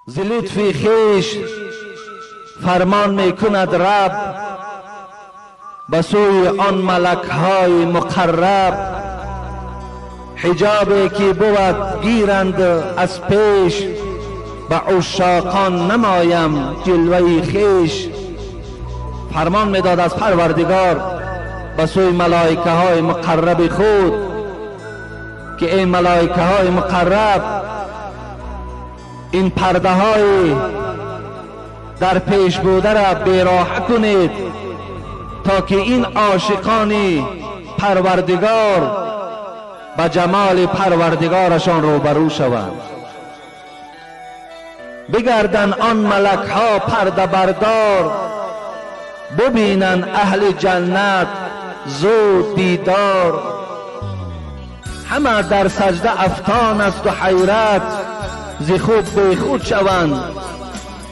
ز لطف خویش فرمان میکند رب، به سوی آن ملک های مقرب. حجابی که بود گیرند از پیش، به عشاقان نمایم جلوه خویش. فرمان میداد از پروردگار به سوی ملائکه های مقرب خود که این ملائکه های مقرب، این پرده های در پیش بوده را بیراحه کنید تا که این عاشقان پروردگار به جمال پروردگارشان روبرو شوند. بگردن آن ملک ها پرده بردار، ببینن اهل جنت زود دیدار. همه در سجده افتان است و حیرت، ز خود بی خود شوند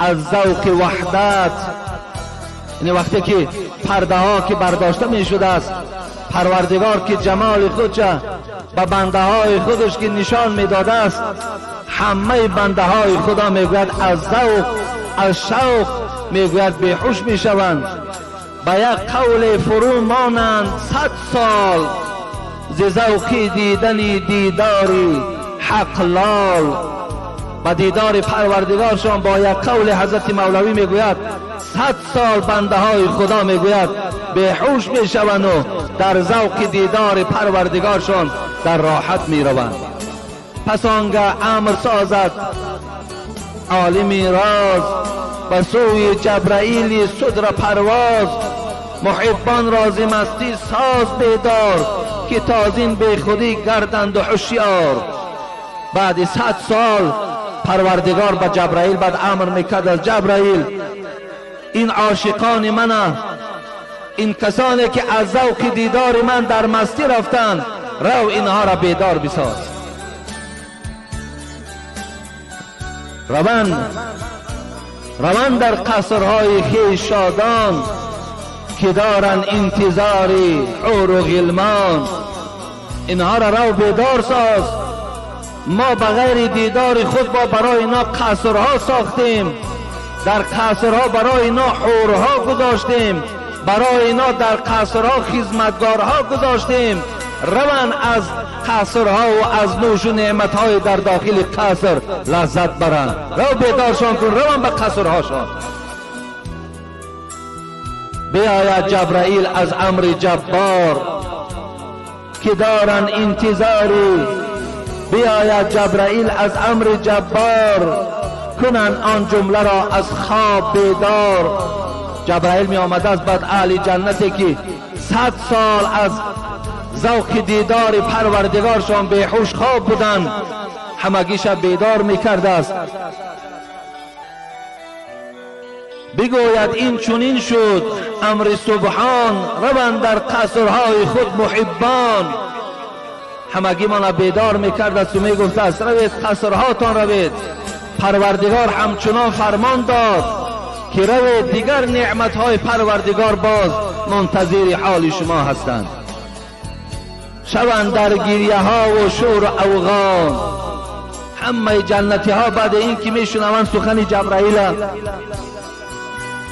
از ذوق وحدت. یعنی وقتی که پرده ها که برداشته می شده است، پروردگار که جمال خودش به بنده های خودش که نشان می داده است، همه بنده های خدا میگوید از ذوق از شوق میگوید بیهوش می شوند. به یک قول فرو مانند 100 سال، ز ذوق دیدن دیداری حق لال. به دیدار پروردگارشان با یک قول حضرت مولوی میگوید 100 سال بنده های خدا میگوید بیهوش میشوند و در ذوق دیدار پروردگارشان در راحت میروند. پس آنگه امر سازد عالم راز، به سوی جبرائیل صدر پرواز. محبان را ز مستی ساز بیدار، که تازین بی خودی گردند و هوشیار. بعد 100 سال پروردگار به جبرائیل بعد امر میکرد از جبرائیل، این عاشقان من، این کسانی که از ذوق دیدار من در مستی رفتند، رو اینها را بیدار بساز. روند در قصرهای خویش شادان، که دارند انتظار حور و غلمان. اینها را رو بیدار ساز. ما بغیر دیدار خود با برای اینا قصرها ساختیم، در قصرها برای اینا حورها گذاشتیم، برای اینا در قصرها خدمتگارها گذاشتیم. روان از قصرها و از نوش و نعمتهای در داخل قصر لذت برند. رو بیدارشان کن، روان به قصرهاشان. بیاید جبرائیل از امر جبار، که دارن انتظاری. بیاید جبرائیل از امر جبار، کنن آن جمله را از خواب بیدار. جبرائیل می آمده از بعد اهل جنتی که 100 سال از ذوق دیدار پروردگارشان بیهوش خواب بودند، همگی شب بیدار میکرده است. بگوید این چنین شد امر سبحان، روند در قصرهای خود محبان. همگی من بیدار میکرد است و میگفت است روید قصرهاتان روید. پروردگار همچنان فرمان داد که روید، دیگر نعمتهای پروردگار باز منتظر حال شما هستند. شوند در گریه ها و شور و اوغان. همه جنتی ها بعد این که میشنوند سخن جبرائیل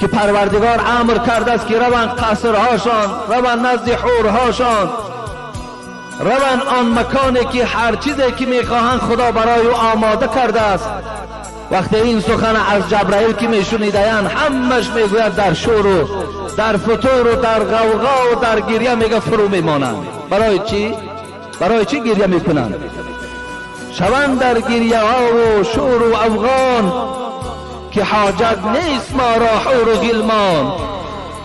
که پروردگار امر کرده است که روند قصرهاشان، روند نزد حورهاشان، روند آن مکانی که هر چیزی که میخواهند خدا برای او آماده کرده است. وقتی این سخن از جبرائیل که میشنیدند، همش میگوید در شور و در فتور و در غوغا و در گریه میگه فرو میمانند. برای چی؟ برای چی گریه میکنند؟ شوند در گریه ها و شور و افغان، که حاجت نیست ما را حور و غلمان.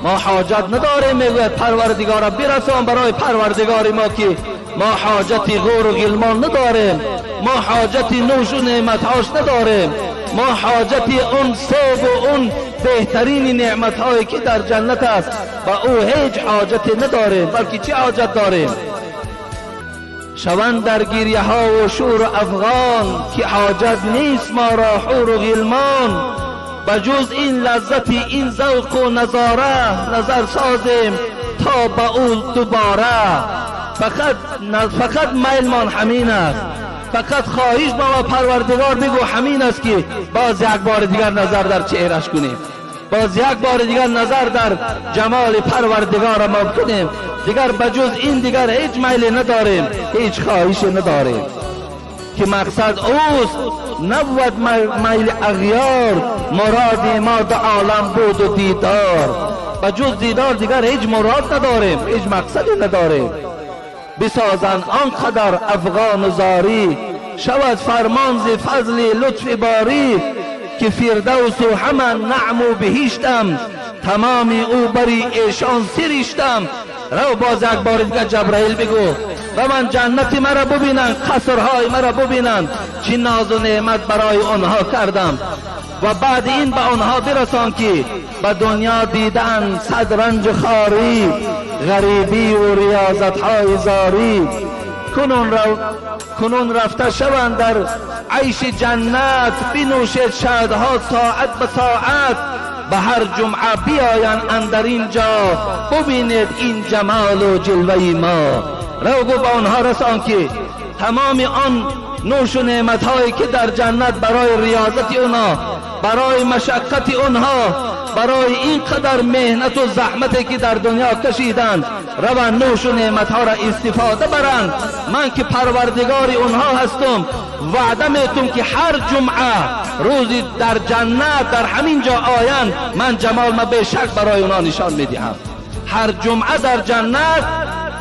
ما حاجت نداریم، میگوید پروردگارا برسان برای پروردگار ما که ما حاجت غور و غلمان نداریم، ما حاجت نوش و نعمتهاش نداریم، ما حاجت اون سیب و اون بهترین نعمتهایی که در جنت است و او هیچ حاجت نداریم، بلکه چی حاجت داریم؟ شوند در گریه ها و شور و افغان، که حاجت نیست ما را حور و غلمان. بجز این لذت این ذوق و نظاره، نظر سازیم تا به او دوباره. فقط میلمان همین است فقط خواهش ما پروردگار بگو همین است که باز یک بار دیگر نظر در چهرش کنیم، باز یک بار دیگر نظر در جمال پروردگار ما کنیم. دیگر بجز این دیگر هیچ میل نداریم، هیچ خواهش نداریم که مقصد اوست. نبود میل اغیار، مراد ما در عالم بود و دیدار. بجز دیدار دیگر هیچ مراد نداریم، هیچ مقصدی نداریم. بسازند آنقدر افغان و زاری، شود فرمان ز فضل لطف باری. که فردوس و همه نعم و بهشتم، تمام او بری ایشان سرشتم. رو باز یک بار دیگر جبرائیل بگو و من جنت مرا ببینند، قصرهای مرا ببینند، چه ناز و نعمت برای آنها کردم. و بعد این به آنها برسان که به دنیا دیدن صد رنج خاری، غریبی و ریاضتهای زاری. کنون رفته شوند در عیش جنت، بنوشید شادها ساعت به ساعت. به هر جمعه بیایند اندر اینجا، ببینید این جمال و جلوه ما. رو گو به آنها رسان که تمام آن نوش و نعمت هایی که در جنت برای ریاضت اونها، برای مشقت اونها، برای این قدر مهنت و زحمتی که در دنیا کشیدند، روان نوش و نعمت ها را استفاده برند. من که پروردگار اونها هستم، وعده میتم که هر جمعه روزی در جنت در همین جا آیند، من جمال ما به شک برای اونها نشان میدهم. هر جمعه در جنت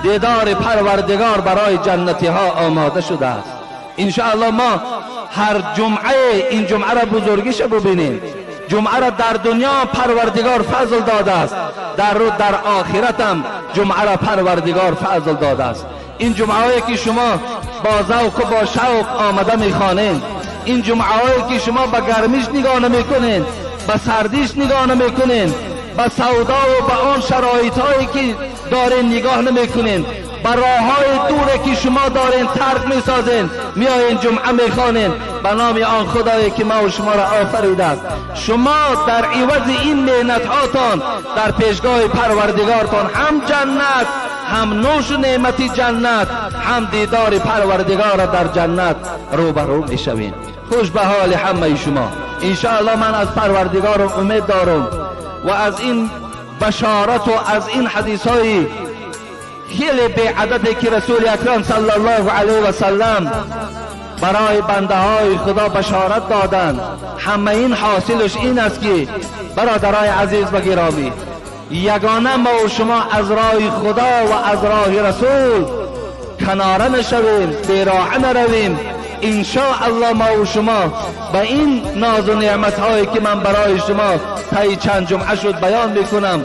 دیدار پروردگار برای جنتی ها آماده شده است. انشاءالله ما هر جمعه این جمعه را بزرگیش ببینیم. جمعه را در دنیا پروردگار فضل داده است، در آخرت هم جمعه را پروردگار فضل داده است. این جمعه هایی که شما با ذوق و با شوق آمده میخوانین، این جمعه هایی که شما به گرمیش نگاه نمیکنین، به سردیش نگاه نمیکنین، به سودا و به آن شرایط هایی که دارین نگاه نمیکنین، به راههای دوره که شما دارین ترک میسازین، میایین جمعه میخوانین. به نام آن خدایی که ما و شما را آفریده است، شما در عوض این نعمت هاتان در پیشگاه پروردگارتان هم جنت، هم نوش نعمت جنت، هم دیدار پروردگار را در جنت روبرو میشوین. خوش به حال همه شما. انشاءالله من از پروردگارم امید دارم و از این بشارت و از این حدیث های خیلی بی‌عددی که رسول اکرم صلی الله علیه و سلم برای بنده های خدا بشارت دادند، همه این حاصلش این است که برادرای عزیز و گرامی، یگانه ما و شما از راه خدا و از راه رسول کناره نشویم، بیراه نرویم. انشاءالله ما و شما به این ناز و نعمت هایی که من برای شما طی چند جمعه شد بیان میکنم،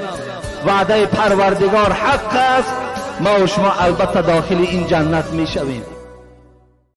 وعده پروردگار حق است، ما و شما البته داخل این جنت میشویم.